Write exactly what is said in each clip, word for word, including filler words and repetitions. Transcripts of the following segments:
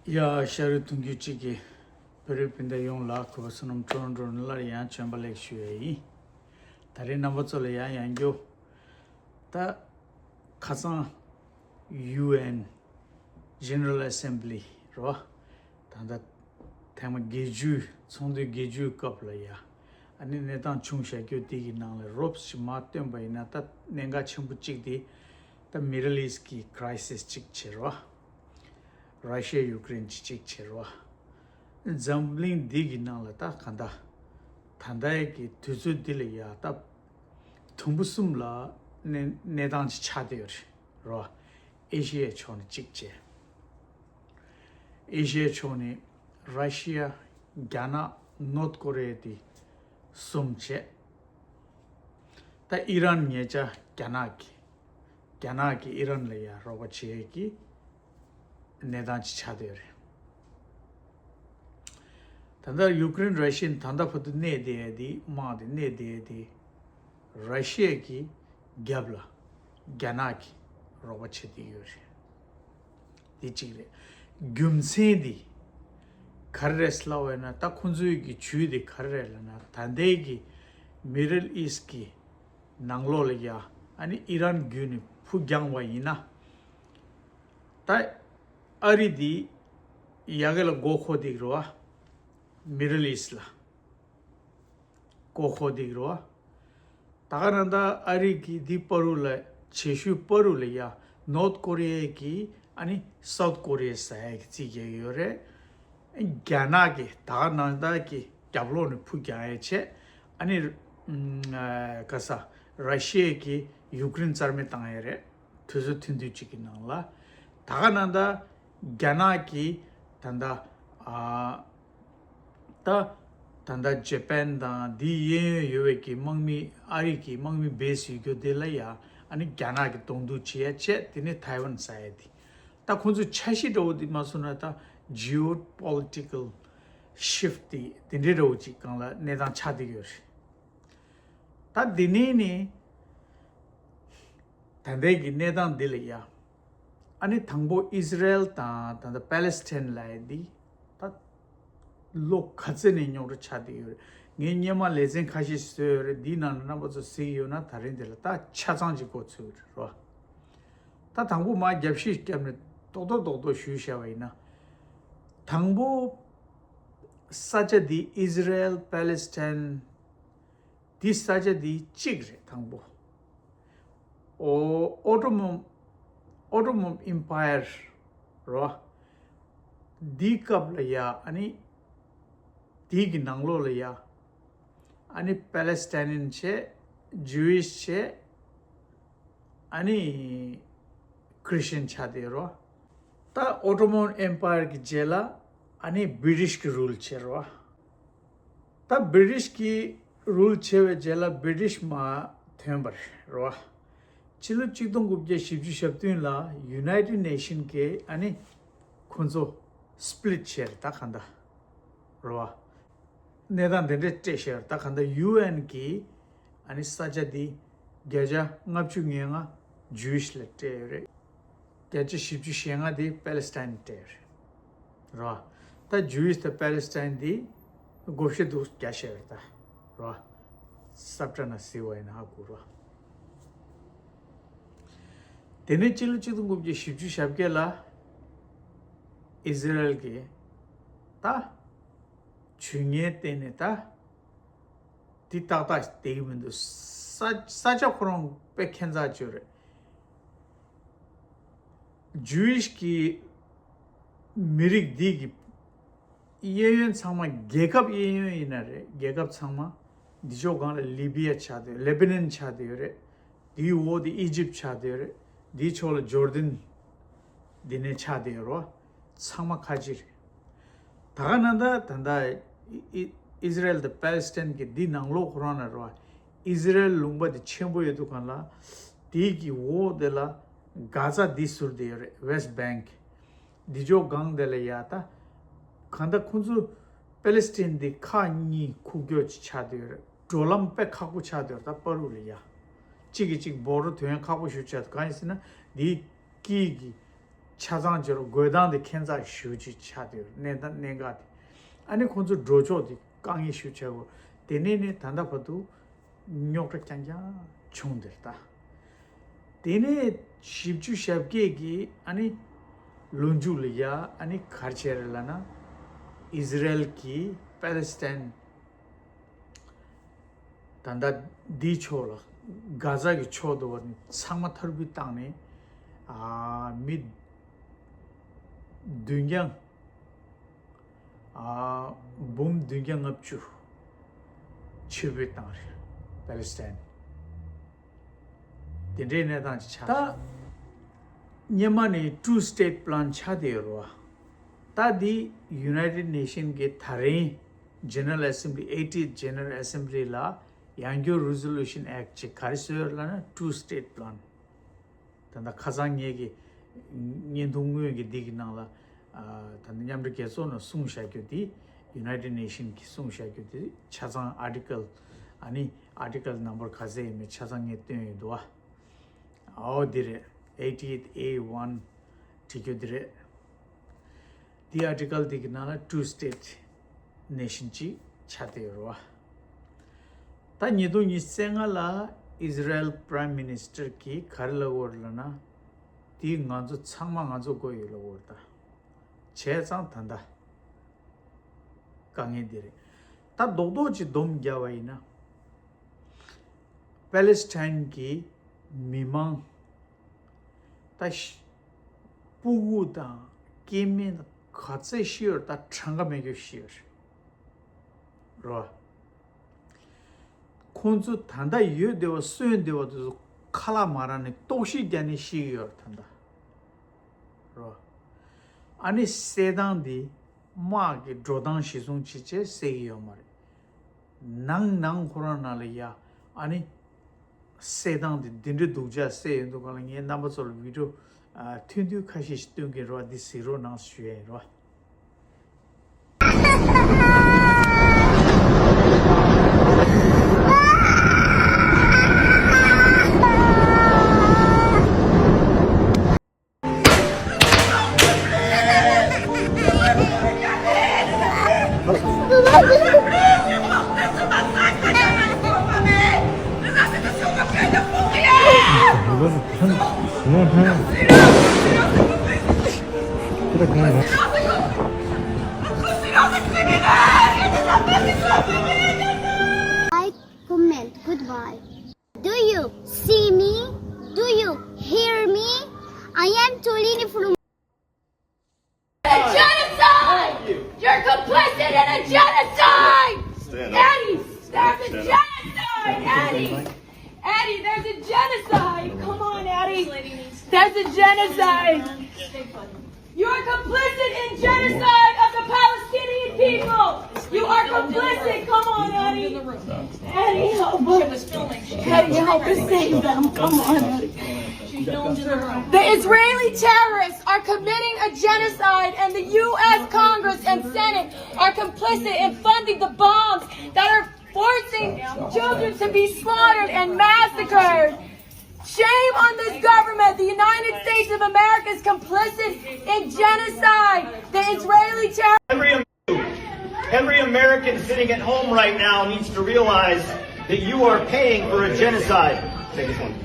ཡ། ཤ་རུས་གདུང་རྒྱུད་གཅིག་གི་བོད་རིགས་སྤུན་ཟླ་ཡོངས་ལ་གུས་པ་བསོད་ནམས་ཀྲོང་ཀྲོང་ནས་སླར་ཡང་བྱོན་པ་ལེགས་ཞུ་ཡས་ཡིན། ད་རེས་རྣམ་པ་ཚོ་ལ་ཡང་ཡང་རྒྱུ། ད་ཁ་སང་UN General Assembly རོ། ད་ལྟ་ཐེངས་མ་བརྒྱད་ཅུ། ཚོགས་འདུ་བརྒྱད་ཅུའི་སྐབས་ལ་ཡ། ཨ་ནི་གནས་སྟངས་བྱུང་བཞག་རྒྱུ་དེ་གི་ནང་ལ་རོབ་ཞིག་མར་བཏོན་པ་ཡིན་ན། ད་གནད་འགག་ཆེན་པོ་གཅིག་དེ་ད་Middle East གི་crisis གཅིག་བྱེད་རོ། ར་ཤི་ཡ་ཡུ་ཀེ་རེན་གཅིག་བྱེད་རོ། འཛམ་གླིང་འདི་གི་ནང་ལ་ད་ག་འདྲ། ད་ལྟའི་གི་དུས་ཚོད་འདི་ལ་ཡ་ད་དུམ་བུ་གསུམ་ལ་གནས་གནས་སྟངས་ཅིག་ཆགས་བསྡད་ཡོད་རེད་རོ། ཨེ་ཤི་ཡའི་ཕྱོགས་ནས་གཅིག་བྱས། ཨེ་ཤི་ཡའི་ཕྱོགས་ནས་ར་ཤི་ཡ། རྒྱ་ནག། ནོར་ཐ་ཀོ་རི་ཡ་དེ་གསུམ་བྱས། ད་ཨི་རན་ཉེ་ཆར་རྒྱ་ནག་གིས། རྒྱ་ནག་གིས་ཨི་རན་ལ་ཡ་རོགས་པ་བྱེད་ཀྱི་གནས་སྟངས་ཅིག་ཆགས་བསྡད་ཡོད་རེད། ད་ལྟ་ཡུ་ཀེ་རེན་ར་ཤི་ཡ་ད་ལྟ་བར་དུ་གནས་བསྡད་ཡ་དེ། དམག་དེ་གནས་བསྡད་ཡ་དེ་ར་ཤི་ཡ་གི་རྒྱབ་ལ་རྒྱ་ནག་གིས་རོགས་པ་བྱེད་བསྡད་ཡོད་རེད། དེ་གཅིག་རེད། རྒྱུ་མཚན་དེ་ག་རེ་རེད་ལབ་པ་ཡིན་ན། ད་ཁོང་ཚོའི་གི་ཇུས་དེ་ག་རེ་རེད་ལབ་ན། ད་ལྟའི་གི་Middle East གི་ནང་ལོགས་ལ་ཡ། ཨ་ནི་ཨི་རན་བརྒྱུད་ནས་འཕུར་འགྱངས་པ་ཡིན་ན། ད་ཨ་རི་དེ་ཡ་གི་ལ་མགོ་འཁོར་བསྡད་ཀྱི་རེད་བ། Middle East ལ་མགོ་འཁོར་བསྡད་ཀྱི་རེད་བ། ད་ག་ནང་ད་ཨ་རི་གིས་འདི་བར་དུ་ལ་བྱེད་ཤུལ་བར་དུ་ལ་ཡ། ནོར་ཐ་ཀོ་རི་ཡ་གིས་ཨ་ནི་སའུ་ཐ་ཀོ་རི་ཡ་ཟ་ཡ་གི་རྩིས་རྒྱག་གི་ཡོད་རེད། རྒྱ་ནག་གིས་ད་ག་ནང་ད་གི་རྒྱབ་ལོགས་ནས་འཕུར་རྒྱག་ཡ་བྱས། ཨ་ནི་ཨ་ག་ས། ར་ཤི་ཡ་གིས་ཡུ་ཀེ་རེན་རྩ་མེད་བཏང་ཡ་རེད། དུས་ཚོད་ཐུང་ཐུང་གཅིག་གི་ནང་ལ། ད་ག་ནང་ད་རྒྱ་ནག་གིས་ད་ད་ཨ། ད་ད་ལྟ་ཇ་པན་དང་འདི་གཡས་གཡོན་ཡོད་པའི་གི་དམག་མི། ཨ་རི་གི་དམག་མི་བེ་སི་ཡོད་རྒྱུ་དེ་ལ་ཡ། ཨ་ནི་རྒྱ་ནག་གི་གདོང་ཐུག་བྱེད་ཡ་བྱས། དེ་ནས་ཐའེ་ཝན་ཟ་ཡ་དེ། ད་ཁོང་ཚོའི་འཆར་གཞི་འདྲ་བོ་དེ་མ་སོང་ན། ད་geopolitical shift དེ་དེ་འདྲའི་འདྲ་བོ་ཅིག་སྒང་ལ་གནས་སྟངས་ཆགས་བསྡད་ཡོད་རེད། ད་དེ་ནས་ནི་ད་ལྟའི་གི་གནས་སྟངས་འདི་ལ་ཡ། ཨ་ནི་དང་པོ་ཨི་ཟི་རལ་དང་ད་ལྟ་པེ་ལེ་སི་ཐན་ལབ་ཡ་འདི་ད་ལོ་ག་ཚོད་ནས་རྙོག་དྲ་ཆགས་བསྡད་ཡོད་རེད། ངས་སྔོན་མ་ལེ་ཚན་ཁ་ཤས་ཤིག་བཟོས་ཡོད་རེད། འདིའི་ནང་ལ་རྣམ་པ་ཚོ་གཟིགས་ཡོད་ན། ད་རིང་འདི་ལ་ད་ཆ་ཚང་ཅིག་འགོ་ཚུགས་རེད་རོ། ད་དང་པོ་མར་རྒྱབ་བཤིག་བརྒྱབ་ནས་རྡོག་རྡོག་རྡོག་རྡོག་ཞུས་བཞག་པ་ཡིན་ན། དང་པོ་ས་ཆ་འདི་ཨི་ཟི་རལ། པེ་ལེ་སི་ཐན། འདི་ས་ཆ་འདི་གཅིག་རེད། དང་པོ་ཨོ། ཨོ་ཊོ་མོན། ཨོ་ཊོ་མོན་ཨེམ་པ་ཡར་རོ། འདིའི་སྐབས་ལ་ཡ། ཨ་ནི་འདི་གི་ནང་ལོགས་ལ་ཡ། ཨ་ནི་པེ་ལེ་སི་ཐན་ནི་ཡན་བྱས། ཇུ་ཝིཤ་བྱས། ཨ་ནི་ཁྲི་སི་ཊན་ཆགས་བསྡད་རོ། ད་ཨོ་ཊོ་མོན་ཨེམ་པ་ཡར་གི་རྗེས་ལ་ཨ་ནི་བི་རི་ཊིཤ་གི་རུལ་བྱས་རོ། ད་བི་རི་ཊིཤ་གི་རུལ་བྱས་པའི་རྗེས་ལ་བི་རི་ཊིཤ་མར་ཐོན་པ་རེད་རོ། ཕྱི་ལོ་ཆིག་སྟོང་དགུ་བརྒྱ་བཞི་བཅུ་ཞེ་བདུན་ལ་ཡུ་ནའི་ཊེཌ་ནེ་ཤན་གྱིས་ཨ་ནི་ཁོ་ཚོ་སི་པི་ལིཊ་བྱས་རེད། ད་ག་འདྲ་རོ། གནས་སྟངས་དེ་འདྲས་སྤྲད་བཞག་ཡོད་རེད། ད་ག་འདྲ་ཡུ་ཨེན་གྱིས་ཨ་ནི་ས་ཆ་འདི་བརྒྱ་ཆ་ལྔ་བཅུ་ང་ལྔ་ཇུ་ཝིཤ་ལ་སྤྲད་ཡོད་རེད། བརྒྱ་ཆ་བཞི་བཅུ་ཞེ་ལྔ་དེ་པེ་ལེ་སི་ཐན་ལ་སྤྲད་ཡོད་རེད་རོ། ད་ཇུ་ཝིཤ་དང་པེ་ལེ་སི་ཐན་དེ་བགོ་བཤའ་འདུག་རྒྱག་བཞག་ཡོད་རེད་ད་རོ། སབ་ཊ་ནང་གཟིགས་པ་ཡིན་ན་ཧ་གོ་རོ། དེ་ནས་ཕྱི་ལོ་ཆིག་སྟོང་དགུ་བརྒྱ་བཞི་བཅུ་ཞེ་བརྒྱད་ལ་ཨི་ཟི་རལ་གྱིས་ད་ཇུས་ངན་བསྟན་ནས། ད་འདི་ཏག་ཏག་བསྡད་ཀྱི་མི་འདུག་ས་ས་ཆ་ཁོ་རང་དཔེ་ཁྱད་མཚར་ཅིག་ཡོད་རེད། ཇུ་ཝིཤ་གི་མི་རིགས་འདི་གི་གཡས་གཡོན་ཚང་མ། རྒྱལ་ཁབ་གཡས་གཡོན་ཡིན་ན་རེད། རྒྱལ་ཁབ་ཚང་མ། འདི་ཕྱོགས་སྒང་ལ་ལི་བི་ཡ་ཆགས་བསྡད་ཡོད། ལེ་བྷ་ནན་ཆགས་བསྡད་ཡོད་རེད། འདིའི་འོག་དེ་ཨི་ཇིབ་ཆགས་བསྡད་ཡོད་རེད། འདིའི་ཕྱོགས་ལ་ཇོར་དན། འདི་ནས་ཆགས་བསྡད་ཡོད་རེད། ཚང་མ་ཁ་ཆེ་རེད། ད་ག་ནང་ད་ད་ལྟ་ཨི་ཨི་ཨི་ཟི་རལ་དང་པེ་ལེ་སི་ཐན་གྱི་འདི་ནང་ལོགས་ཁོ་རང་ན་རོ། ཨི་ཟི་རལ་ལུང་པ་དེ་ཆེན་པོ་ཡོད་དུས་སྒང་ལ། དེའི་གི་འོག་དེ་ལ་གྷ་ཛ་འདི་ཟུར་དེ་ཡོད་རེད། ཝེ་སི་ཊི་བེང་གི། འདི་ཕྱོགས་སྒང་དེ་ལ་ཡ། ད་གང་ལྟར་ཁོང་ཚོ་པེ་ལེ་སི་ཐན་འདི་ཁག་གཉིས་ཁུག་ཀྱོག་ཅིག་ཆགས་བསྡད་ཡོད་རེད། འགྲོ་ལམ་དཔེ་ཁག་པོ་ཆགས་བསྡད་ཡོད་རེད། ད་བར་དུ་ལ་ཡ། གཅིག་གིས་གཅིག་བོར་རུ་ཐོན་ཡ་ཁག་པོ་ཞིག་ཆགས་འདུག་གང་ཡིན་ཟེར་ན། འདིའི་དཀྱིལ་གྱི་ ཆ་ཚང་བྱེད་རོགས། དགོས་སྟངས་དེ་ཁྱད་མཚར་ཞེ་པོ་ཅིག་ཆགས་བསྡད་ཡོད། གནས་སྟངས་གནད་འགག་དེ། ཨ་ནི་ཁོང་ཚོ་འགྲོ་ཕྱོགས་དེ་དཀའ་ངལ་ཞེ་པོ་ཆགས་ཡོད། དེ་ནས་ནི་ད་ལྟ་བར་དུ་རྙོག་དྲ་རྐྱང་རྐྱང་བྱུང་བསྡད་ད། དེ་ནས་བཞི་བཅུ་ཞེ་བརྒྱད་ཀྱི་ཨ་ནི་ལོ་མཇུག་ལ་ཡ་ཨ་ནི་ག་རེ་བྱས་རེད་ལབ་ན། ཨི་ཟི་རེལ་གྱིས་པ་ལེ་སི་ཐན། ད་ལྟ་འདིའི་ཕྱོགས་ལ། གྷ་ཛ་གི་ཕྱོགས་དུ་བ་ནི་ཚང་མ་མཐར་ཕུད་བཏང་ནས། ཨ། མི་བདུན་བརྒྱ། ཨ། འབུམ་བདུན་བརྒྱ་ལྔ་བཅུ་ཕྱིར་འབུད་བཏང་རེད། པ་ལེ་སི་ཐན། དེ་འདྲའི་གནས་སྟངས་ཅིག་ཆགས། ད་སྔོན་མ་ནས་two state plan ཆགས་བསྡད་ཡོད་རེད་བ། ད་འདི་United Nation གི་ད་རིང་General Assembly, eightieth General Assembly ལ་ཡང་བསྐྱར་Resolution Act ཅིག་ག་རེ་བཟོས་ཡོད་ལབ་ན། Two state plan། ད་ལྟ་ཁ་སང་ངེད་ཀྱི་བརྙན་ཐུང་སྔོན་གྱི་འདི་གི་ནང་ལ། ཨ། ད་ལྟ་མཉམ་འབྲེལ་རྒྱལ་ཚོགས་ནང་གསུངས་བཞག་རྒྱུ་དེ། United Nation གིས་གསུངས་བཞག་རྒྱུ་དེ་ཆ་ཚང་article། ཨ་ནི་article number ག་ཚད་ཡིན་མིན་ཆ་ཚང་ངས་བཏོན་ཡོད་འདུག་བ། ཨའོ་འདི་རེད། eighty-eight A one བྲིས་རྒྱུ་འདི་རེད། འདི་article འདི་གི་ནང་ལ་two state nation ཅིག་ཆགས་བསྡད་ཡོད་རེད་བ། ད་ཉིས་སྟོང་ཉི་ཤུ་རྩ་ལྔ་ལ་Israel Prime Minister གིས་ག་རེ་ལབ་ཡོད་རེད་ལབ་ན། འདི་ང་ཚོ་ཚང་མ་ང་ཚོ་དགོས་ཡོད་ལབ་ཡོད་རེད་ད། བྱས་ཙང་ད་ལྟ་དཀའ་ངལ་འདི་རེད། ད་རྡོག་རྡོག་ཅིག་སྡོམ་རྒྱག་པ་ཡིན་ན། པ་ལེ་སི་ཐན་གྱི་མི་མང་ད་ཤི། སྤུ་གུ་དང་སྐྱེ་དམན་ག་ཚད་ཤི་ཡོད་རེད། ད་གྲངས་ཀ་མེད་རྒྱུ་ཤི་ཡོད་རེད་རོ། ཁོང་ཚོ་ད་ལྟ་ཡོད་བསྡད་པ་གསོན་བསྡད་པ་དེ་ཚོ་ཁ་ལག་མ་རག་ནས་ལྟོགས་ཤི་རྒྱག་ནས་ཤི་གི་ཡོད་རེད་ད་ལྟ་རོ། ཨ་ནི་བསད་སྟངས་འདི་དམག་གི་འགྲོ་སྟངས་གཞིར་བཟུང་བྱས་བྱས་བསད་ཀྱི་ཡོད་མ་རེད། ནང་ནང་ཁོ་རང་ནང་ལ་ཡ། ཨ་ནི་བསད་སྟངས་དེ་འདི་འདྲ་སྡུག་ཅག་བསད་ཡོད་འདུག་ག་ལ། ངས་རྣམ་པ་ཚོ་ལ་video ཐུང་ཐུང་ཁ་ཤས་ཤིག་སྟོན་གྱིན་རོགས། འདི་གཟིགས་རོགས་གནང་ཞུ་ཡ་ཡིན་རོགས། Like, comment. Goodbye. Do you see me? Do you hear me? I am Tolini from A genocide! You're complicit in a genocide! Stand up. Addie, there's a genocide! Addie! Addie, there's a genocide! Come on, Addie! There's a genocide! You are complicit in genocide of the Palestinian people! You are complicit! Come on, Addie! Addie, help us! Addie, help us save them! Come on, Addie! The Israeli terrorists are committing a genocide, and the U S Congress and Senate are complicit in funding the bombs that are forcing children to be slaughtered and massacred. Shame on this government. The United States of America is complicit in genocide. The Israeli terror. Every, every American sitting at home right now needs to realize that you are paying for a genocide.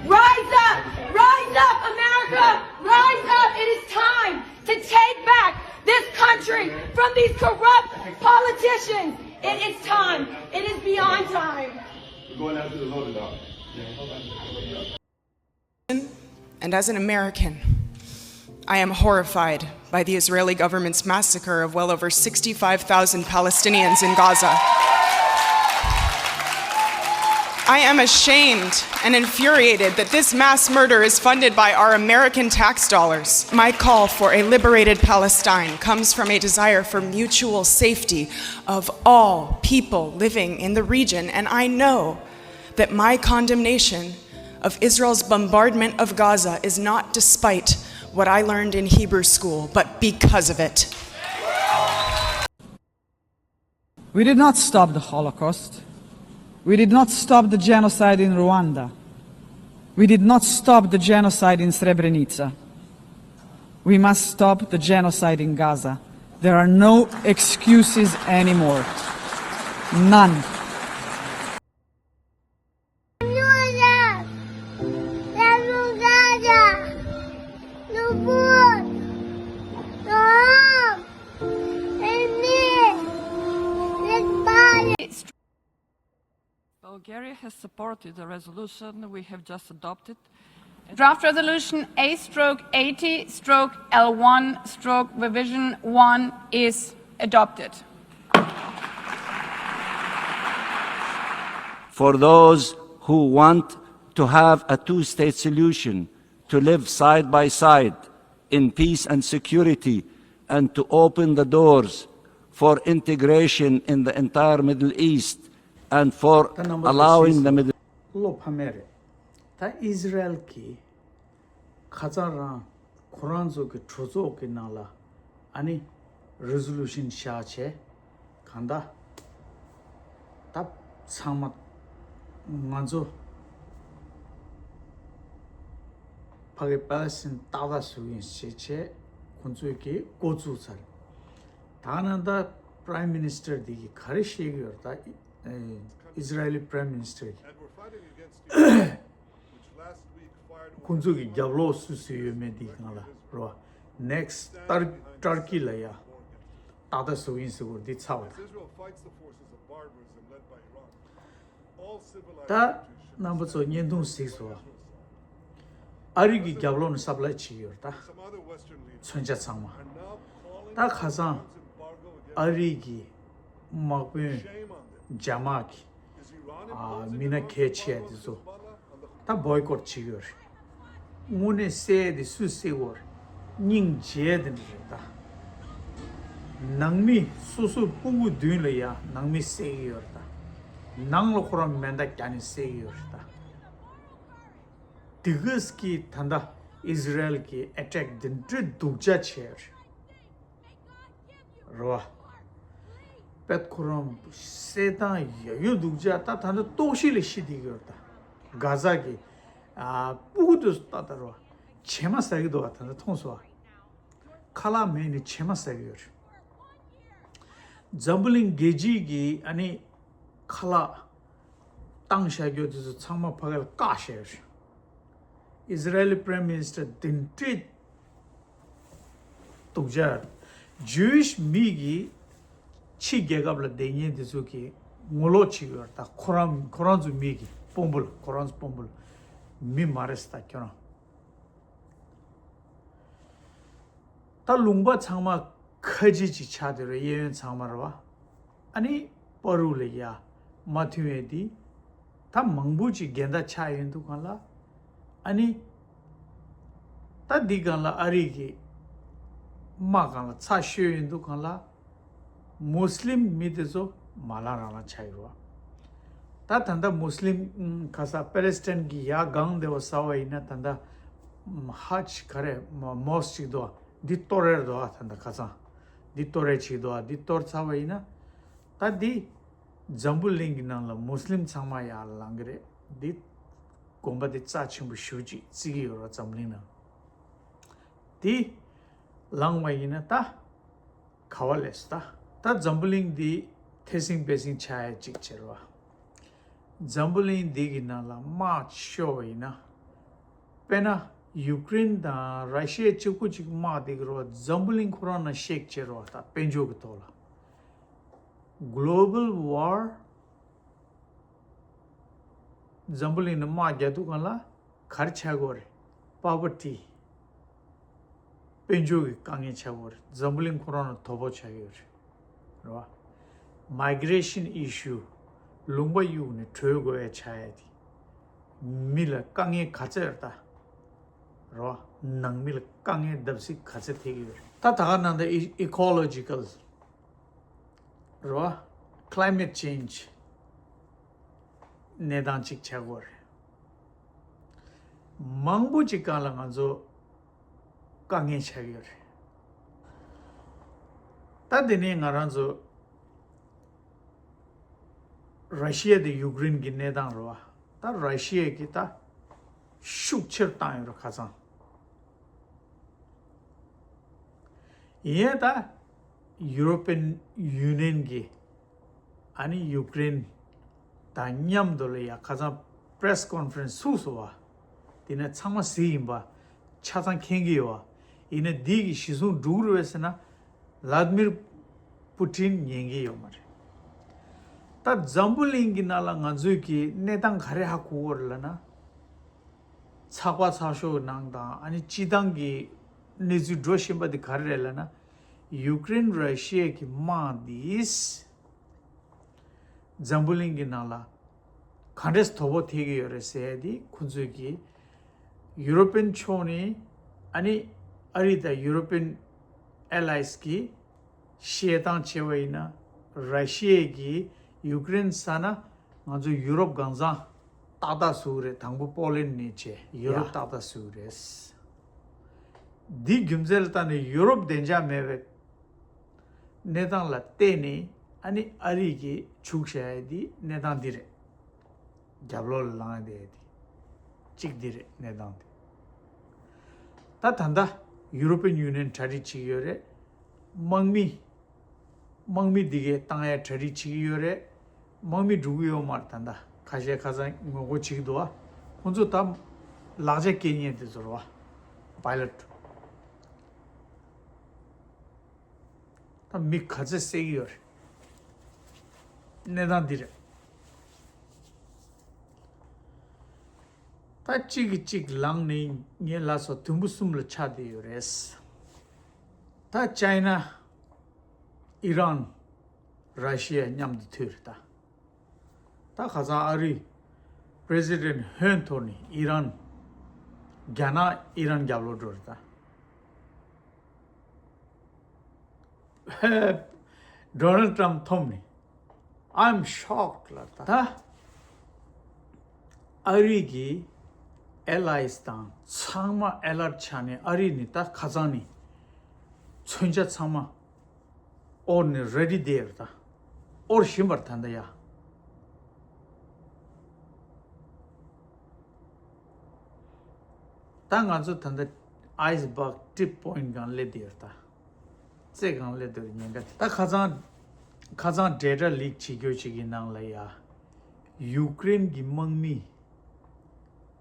Rise up! Rise up, America! Rise up! It is time to take back this country from these corrupt politicians. It is time. It is beyond time. We're going out to the Lord, dog. And as an American, I am horrified by the Israeli government's massacre of well over sixty-five thousand Palestinians in Gaza. I am ashamed and infuriated that this mass murder is funded by our American tax dollars. My call for a liberated Palestine comes from a desire for mutual safety of all people living in the region, and I know that my condemnation of Israel's bombardment of Gaza is not despite what I learned in Hebrew school, but because of it. We did not stop the Holocaust. We did not stop the genocide in Rwanda. We did not stop the genocide in Srebrenica. We must stop the genocide in Gaza. There are no excuses anymore. None. Bulgaria has supported the resolution we have just adopted. Draft resolution A stroke eighty stroke L one stroke revision one is adopted. For those who want to have a two state solution, to live side by side in peace and security, and to open the doors for integration in the entire Middle East and for allowing the Middle བློ་ཕམ་ཡ་རེད། ད་ཨིས་རལ་གྱིས་ཁ་སང་རང་ཁོ་རང་ཚོ་གི་གྲོས་ཚོགས་ཀྱི་ནང་ལ་ཨ་ནི་རི་ཟོ་ལུ་ཤན་བཞག་བྱས། གང་ལྟར། ད་ཚང་མ་ང་ཚོ་ཕ་གི་པ་ལེ་སི་ཐན་ཏག་ཏག་བཟོ་གི་ཡིན་ཞེས་བྱས་ཁོང་ཚོས་ཀྱིས་འགོ་བཙུགས་ཚར། ད་ནང་ད་Prime Minister འདི་གིས་ག་རེ་བཤད་ཀྱི་ཡོད་རེད། ད་ཨི་ཟི་ར་ཨེལ་Prime Minister གིས། ཁོང་ཚོ་གི་རྒྱབ་ལོགས་སུ་སུ་ཡོད་མེད་འདི་སྒང་ལ་རོ། Next ཏར་ཏར་ཀི་ལ་ཡ་ཏག་ཏག་བཟོ་གི་ཡིན་ཟེར་བ་འདི་ཚར་བ་རེད། ད་རྣམ་པ་ཚོ་བརྙན་ཐུང་གཟིགས་སོ། ཨ་རི་གི་རྒྱབ་ལོགས་ནས་སབ་ལའི་བྱེད་ཀྱི་ཡོད་རེད་ད། མཚོན་ཆ་ཚང་མ། ད་ཁ་སང་ཨ་རི་གི་དམག་དཔོན་རྒྱ་དམག་གི་ཨ་མི་སྣ་གལ་ཆེ་དེ་ཚོ་ད་བོའི་ཀོཊ་བྱེད་ཀྱི་ཡོད་རེད། དངོས་གནས་བསད་དེ་སུས་བསད་དགོས་རེད། སྙིང་རྗེ་དེ་འདྲ་རེད་ད། ནང་མི་སོ་སོའི་སྤུ་གུ་མདུན་ལ་ཡ་ནང་མི་བསད་ཀྱི་ཡོད་རེད་ད། ནང་ལ་ཁོ་རང་མེ་མདའ་བརྒྱབ་ནས་བསད་ཀྱི་ཡོད་རེད་ད། དེ་གིས་ཀྱི་ད་ལྟ་ཨིས་ར་ཨེལ་གྱི་ཨེ་ཊེག་འདི་འདྲའི་སྡུག་ཅག་བྱས་རེད། རེད་བ། པད་ཁོ་རང་བསད་སྟངས་ཡ་ཡོ་སྡུག་ཅག་ད་ད་ལྟ་ལྟོགས་ཤི་ལས་ཤི་བསྡད་ཀྱི་ཡོད་རེད་ད། གྷ་ཛ་གི་ཨ་སྤུ་གུ་དེ་ཚོ་ད་ད་རེད་བ། བྱེ་མ་ཟ་གི་འདུག་བ། ད་ལྟ་མཐོང་སོང་བ། ཁ་ལག་མེད་ནས་བྱེ་མ་ཟ་གི་ཡོད་རེད། འཛམ་བུ་གླིང་རྒྱལ་སྤྱིའི་གི་ཨ་ནི་ཁ་ལག་བཏང་བཞག་རྒྱུ་དེ་ཚོ་ཚང་མ་ཕ་གི་ལ་བཀག་བཞག་ཡོད་རེད། ཨིས་ར་ཨེལ་Prime Minister དེ་འདྲའི་སྡུག་ཅག་ཇུ་ཝིཤ་མི་གིས་ཕྱི་རྒྱལ་ཁབ་ལ་བསྡད་མཁན་དེ་ཚོ་གིས་ངོ་ལོག་བྱེད་ཀྱི་ཡོད་རེད་ད། ཁོ་རང་ཁོ་རང་ཚོ་མི་གི་དཔོན་པོ་ལ་ཁོ་རང་ཚོ་དཔོན་པོ་ལ་མི་མ་རེད་ཟེར་ད་ཁྱོད་རང་། ད་ལུང་པ་ཚང་མ་ཁ་ལྗིད་ཅིག་ཆགས་བསྡད་རེད། གཡས་གཡོན་ཚང་མ་རེད་བ། ཨ་ནི་པ་རུ་ལ་ཡ་མ་མཐུན་ཡས་དེ་ད་མང་པོ་ཅིག་འགལ་ཟླ་ཆགས་ཡོད་འདུག་གང་ལ། ཨ་ནི་ད་འདི་སྒང་ལ་ཨ་རི་གི་དམག་སྒང་ལ་ཚ་ཤོས་ཡོད་འདུག་གང་ལ། མུ་སི་ལིམ་མི་དེ་ཚོ་མ་ལངས་རང་ལངས་ཆགས་ཡོད་རེད་བ། ད་ད་ལྟ་མུ་སི་ལིམ་ཁ་ས་པེ་ལེ་སི་ཐན་གྱི་ཡ་གང་དེ་བ་ཟ་བ་ཡིན་ན་ད་ལྟ་ཧ་ཇི་ག་རེ་མོ་མོ་སི་ཅིག་འདུག་འདི་གཏོར་རེར་འདུག་ད་ལྟ་ཁ་སང་འདི་གཏོར་རེ་ཅིག་འདུག་འདི་གཏོར་ཚར་བ་ཡིན་ན་ད་འདི་འཛམ་བུ་གླིང་གི་ནང་ལ་མུ་སི་ལིམ་ཚང་མ་ཡར་ལངས་གི་རེད། འདི་དགོན་པ་འདི་རྩ་ཆེན་པོ་ཞེ་པོ་ཅིག་བརྩི་གི་ཡོད་རེད་འཛམ་བུ་གླིང་ནང་། འདི་ལངས་བ་ཡིན་ན་ད། ག་བ་ལས་སུ་ད། ད་འཛམ་བུ་གླིང་འདི་ཐེ་སྲིང་བེ་སྲིང་ཆགས་ཡ་གཅིག་བྱེད་རོགས། འཛམ་བུ་གླིང་འདི་གི་ནང་ལ་དམག་ཤོར་བ་ཡིན་ན། དཔེར་ན་ཡུཀ་རེན་དང་ར་ཤི་ཡ་གཅིག་པུ་གཅིག་དམག་འདི་གི་རོགས་འཛམ་བུ་གླིང་ཁོ་རང་ན་ཤེག་བྱེད་རོགས་ད་དཔལ་འབྱོར་གི་ཐོག་ལ། Global War འཛམ་བུ་གླིང་ནས་དམག་རྒྱག་དུས་སྒང་ལ་ག་རེ་ཆགས་ཀྱི་ཡོད་རེད། Poverty དཔལ་འབྱོར་གྱི་དཀའ་ངལ་ཆགས་ཀྱི་ཡོད་རེད། འཛམ་བུ་གླིང་ཁོ་རང་ལ་དོ་ཕོག་ཆགས་ཀྱི་ཡོད་རེད། རེད་བ། Migration issue ལུང་པ་གཡུགས་ནས་བྲོས་དགོས་ཡ་ཆགས་ཡ་དེ། མི་ལ་དཀའ་ངལ་ག་ཚད་ཡོད་རེད་ད། རེད་བ། ནང་མི་ལ་དཀའ་ངལ་བརྡབ་གསིག་ག་ཚད་ཐེབས་ཀྱི་ཡོད་རེད། ད་ད་ག་ནང་ད་ཨི་ཨི་ཀོ་ལོ་ཇི་ཀལ། རེད་བ། Climate change གནས་སྟངས་གཅིག་ཆགས་ཀྱི་ཡོད་རེད། མང་པོ་ཅིག་སྒང་ལ་ང་ཚོ་དཀའ་ངལ་ཆགས་ཀྱི་ཡོད་རེད། ད་དེ་ནས་ང་རང་ཚོ་ར་ཤི་ཡ་དེ་ཡུཀ་རེན་གྱི་གནས་སྟངས་རེད་བ། ད་ར་ཤི་ཡ་གིས་ད་ཤུགས་ཆེར་བཏང་ཡོད་རེད་ཁ་སང་། ཡིན་ཡང་ད་ཡུ་རོ་པན་ཡུ་ནི་ཡན་གྱི་ཨ་ནི་ཡུཀ་རེན་དང་མཉམ་དུ་ལ་ཡ་ཁ་སང་པི་རེ་སི་ཀོན་ཕ་རེན་སི་ཚུགས་སོང་བ། དེ་ནས་ཚང་མ་གཟིགས་ཡིན་པ་ཆ་ཚང་མཁྱེན་གྱི་ཡོད་བ། ཡིན་ན་འདི་གི་གཞི་བཟུང་འགྲོ་གི་རེད་བས་ཟེར་ན། ལཱ་དི་མིར་པུ་ཊིན་ཉན་གྱི་ཡོད་མ་རེད། ད་འཛམ་བུ་གླིང་གི་ནང་ལ་ང་ཚོས་ཀྱི་གནས་སྟངས་ག་རེ་ཧ་གོ་གི་ཡོད་རེད་ལབ་ན། ཚགས་པར་ཚགས་ཤོག་ནང་དང་ཨ་ནི་སྤྱི་བཏང་གི་གནས་ཚུལ་འགྲོ་བཞིན་པ་དེ་ག་རེ་རེད་ལབ་ན། ཡུཀ་རེན་ར་ཤི་ཡ་གི་དམག་འདིས་འཛམ་བུ་གླིང་གི་ནང་ལ་ག་འདྲས་དོ་ཕོག་ཐེབས་ཀྱི་ཡོད་རེད་ཟེར་ཡ་དེ་ཁོ་ཚོས་ཀྱི་ཡུ་རོ་པན་ཕྱོགས་ནས་ཨ་ནི་ཨ་རི་དང་ཡུ་རོ་པན་ཨེ་ལའེ་སི་ཀྱི་བཤད་སྟངས་བྱས་པ་ཡིན་ན། ར་ཤི་ཡས་ཀྱིས་ཡུཀ་རེན་ཟ་ན་ང་ཚོ་ཡུ་རོབ་གང་ཚང་ཏག་ཏག་བཟོ་གི་རེད། དང་པོ་པོ་ལན་ནས་བྱས་ཡུ་རོབ་ཡ། ཏག་ཏག་བཟོ་གི་རེད། འདི་རྒྱུ་མཚན་ལ་བལྟས་ནས་ཡུ་རོབ་བདེ་འཇགས་མེད་པའི་གནས་སྟངས་ལ་བལྟས་ནས་ཨ་ནི་ཨ་རི་གིས་བྱུག་བཞག་ཡས་འདི་གནས་སྟངས་འདི་རེད། རྒྱབ་ལོགས་ལ་ལངས་བསྡད་དེ། གཅིག་འདི་རེད་གནས་སྟངས་དེ། ད་ད་ལྟ་ཡུ་རོ་པན་ཡུ་ནི་ཡན་གྲ་སྒྲིག་བྱེད་ཀྱི་ཡོད་རེད། དམག་མི། དམག་མི་འདི་གས་བཏང་ཡ་གྲ་སྒྲིག་བྱེད་ཀྱི་ཡོད་རེད། དམག་མི་འགྲོ་གི་ཡོད་མ་རེད། ད་ལྟ་ཁ་ཤས་ཁ་སང་ངོ་རྒོལ་བྱེད་ཀྱི་འདུག་བ། ཁོང་ཚོ་ད་ལག་ཆ་སྐྱེལ་མཁན་དེ་ཚོ་རེད་བ། པའི་ལོཊ། ད་མི་ག་ཚོད་བསད་ཀྱི་ཡོད་རེད། གནས་སྟངས་འདི་རེད། ད་གཅིག་གིས་གཅིག་ལངས་ནས་ངའི་ལགས་སོ་དུམ་བུ་གསུམ་ལ་ཆགས་བསྡད་ཡོད་རེད། ད་ཅའི་ན། ཨི་རན། ར་ཤི་ཡ་མཉམ་དུ་མཐུད་རེད་ད། ད་ཁ་སང་ཨ་རི་པི་རེ་སི་ཌེན་ཊི་ཧོན་ཐོར་ནས་ཨི་རན། རྒྱ་ནག་ཨི་རན་རྒྱབ་ལོགས་འགྲོ་རེད་ད། ཌོ་ནལ་ཊམ་འཐོམ་ནས། I'm shocked ལ་ད། ཨ་རི་གི་ཨེ་ལའེ་སི་དང་ཚང་མ་ཨེ་ལར་ཊི་ཆགས་ནས་ཨ་རི་ནས་ད་ཁ་སང་ནས་མཚོན་ཆ་ཚང་མ་དབོར་ནས་རེ་ཌི་དེ་ཡོད་ད། དབོར་བཞིན་པར་ད་ད་ཡ། ད་ང་ཚོ་ད་ལྟ་ཨའི་སི་བྷག་ཊིབ་པོ་ཡིན་ཊི་སྒང་སླེབས་བསྡད་ཡོད་ད། རྩེ་སྒང་སླེབས་བསྡད་ཡོད་ཉེན་ཁ་དེ། ད་ཁ་སང་ཁ་སང་ཌེ་ཊ་ལིག་བྱེད་རྒྱུ་ཞིག་གི་ནང་ལ་ཡ། ཡུཀ་རེན་གྱི་དམག་མི་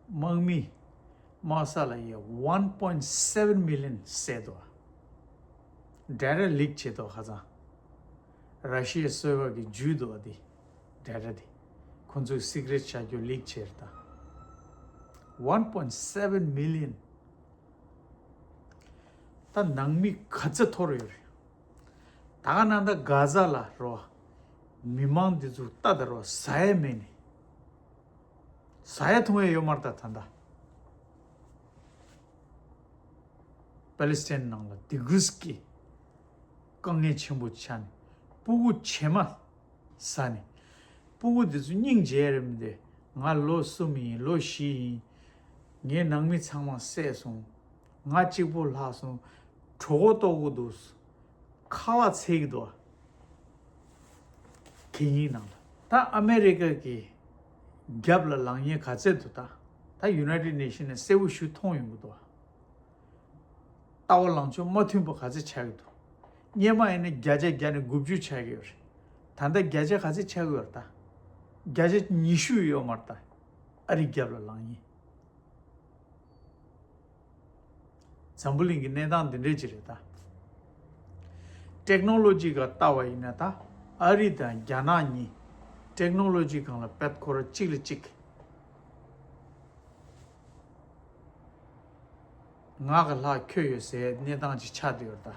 དམག་མི་དམག་ས་ལ་ཡ་one point seven million བསད་འདུག་ཌེ་ཊ་ལིག་བྱེད་འདུག་ཁ་སང་། ར་ཤི་ཡའི་གསོལ་བ་གི་འཇུས་འདུག་དེ། ཌེ་ཊ་དེ། ཁོང་ཚོས་སི་ཀི་རེཊ་བྱ་རྒྱུ་ལིག་བྱས་རེད་ད། One point seven million། ད་ནང་མི་ག་ཚོད་འཐོར་ཡོད་རེད། ད་ག་ནང་ད་གྷ་ཛ་ལ་རོ། མི་མང་འདི་ཚོ་ལྟ་ད་རོ་ཟ་ཡས་མེད་ནས། ཟ་ཡས་འཐུང་ཡས་ཡོད་མ་རེད་ད་ད་ད། པ་ལི་སི་ཐན་ནང་ལ་དེ་གུས་ཀྱི་དཀའ་ངལ་ཆེན་པོ་ཆགས་ནས་སྤུ་གུ་བྱེ་མ་ཟ་ནས། སྤུ་གུ་འདི་ཚོ་སྙིང་རྗེ་རེད་མི་འདུག་ང་ལོ་གསུམ་ཡིན་ལོ་བཞི་ཡིན། ངའི་ནང་མི་ཚང་མ་བསད་སོང་། ང་གཅིག་པོ་ལྷག་སོང་། གྲོད་ཁོག་ལྟོགས་ཀྱི་འདུག་ཁ་ལག་འཚོལ་གྱི་འདུག་གད་སྙིགས་ནང་ལ། ད་ཨ་མེ་རི་ཀ་གི་རྒྱབ་ལ་ལངས་མཁན་ག་ཚད་འདུག་ད་ད་ཡུ་ནའི་ཊེཌ་ནེ་ཤན་ནས་གསལ་པོ་ཞུ་མཐོང་ཡོང་གི་འདུག་ལྟ་བ་ལངས་ཕྱོགས་མ་མཐུན་པ་ག་ཚད་ཆགས་ཀྱི་འདུག་སྔོན་མ་ཡིན་ན་བརྒྱ་ཆ་བརྒྱ་ནས་དགུ་བཅུ་ཆགས་ཀྱི་ཡོད་རེད། ད་ལྟ་བརྒྱ་ཆ་ག་ཚད་ཆགས་ཀྱི་ཡོད་རེད་ད། བརྒྱ་ཆ་ཉི་ཤུ་ཡོད་མ་རེད་ད། ཨ་རི་རྒྱབ་ལ་ལངས་མཁན། འཛམ་བུ་གླིང་གི་གནས་སྟངས་འདི་འདྲས་ཅིག་རེད་ད། ཊེག་ནོ་ལོ་ཇི་སྒང་ལ་བལྟ་བ་ཡིན་ན་ད་ཨ་རི་དང་རྒྱ་ནག་གཉིས་ཊེག་ནོ་ལོ་ཇི་སྒང་ལ་དཔེ་ཁོ་རང་གཅིག་ལ་གཅིག་ང་ག་ལྷག་ཁྱོད་ཡོད་ཟེར་གནས་སྟངས་ཅིག་ཆགས་བསྡད་ཡོད་ད།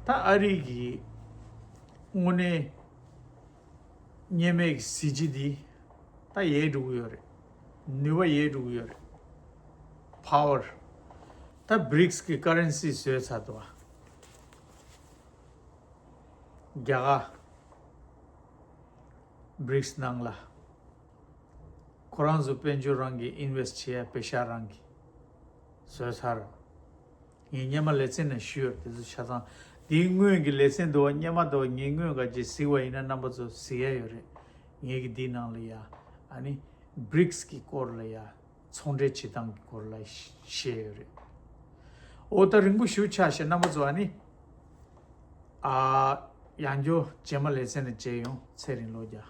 ད་ཨ་རི་གི་དངོས་གནས་སྔོན་མའི་གཟི་བརྗིད་འདི་ད་ཡལ་འགྲོ་གི་ཡོད་རེད། ནུས་པ་ཡལ་འགྲོ་གི་ཡོད་རེད། པ་ཝར། ད་བྷི་རིགས་ཀྱི་ཀ་རན་སི་བཟོས་ཚར་འདུག་བ། རྒྱ་གར་བྷི་རིགས་ནང་ལ་ཁོ་རང་ཚོ་དཔལ་འབྱོར་རང་གིས་ཨིན་ཝེ་སི་ཊི་བྱེད་ཡ་པེ་ཤ་རང་གིས་བཟོས་ཚར། ངས་སྔོན་མ་ལེ་ཚན་ནང་ཞུས་ཡོད་དེ་ཚོ་ཆ་ཚང་། དེའི་སྔོན་གྱི་ལེ་ཚན་འདུག་བ། སྔོན་མ་འདུག་བ། ངས་སྔོན་ག་ཅིག་གཟིགས་པ་ཡིན་ན་རྣམ་པ་ཚོ་གཟིགས་ཡ་ཡོད་རེད། ངས་ཀྱི་འདིའི་ནང་ལ་ཡ་ཨ་ནི་བྷི་རིགས་ཀྱི་སྐོར་ལ་ཡ་ ཚོང་འབྲེལ་བྱེད་སྟངས་ཀྱི་སྐོར་ལ་བཤད་ཡོད་རེད། འོ་ད་རིང་པོ་ཞེ་པོ་ཆགས་ཤག་རྣམ་པ་ཚོ། ཨ་ནི། ཨ། ཡང་བསྐྱར་རྗེས་མ་ལེ་ཚན་ནས་མཇལ་ཡོང་། ཚེ་རིང་ལོ་བརྒྱ།